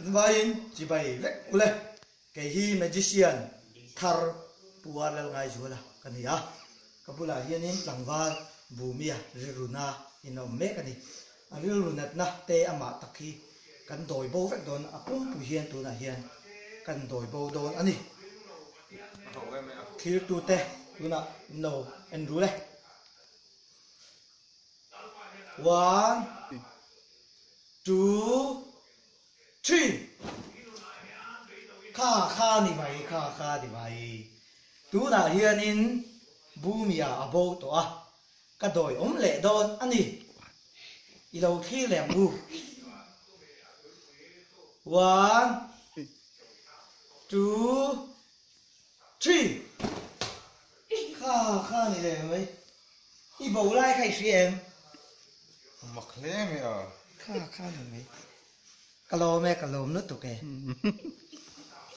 Invaiin chibai vek ule. Kei hi magician thar Pu Arlalngaizuala ka ni a, ka bulah hianin tlangval Bhumia rilruna in a awm mek a ni. A rilru natna te amah tak hi kan dawi bo vek dawn, a pumpui hian tunah hian kan dawi bo dawn a ni. Thlirtute tunah in lo en rul e. One, two, three. Kha kha ni mai, kha kha ni mai. Tunah hianin Bhumia a bo tawh a. Ka dawi awm leh dawn a ni. I lo thlir leh ang u. One, two, three. Kha kha ni leh mai. I bo lai kha i hria em? Mak hle mai a. Kha kha ni mai. Ka lawm e, ka lawm lutuk e.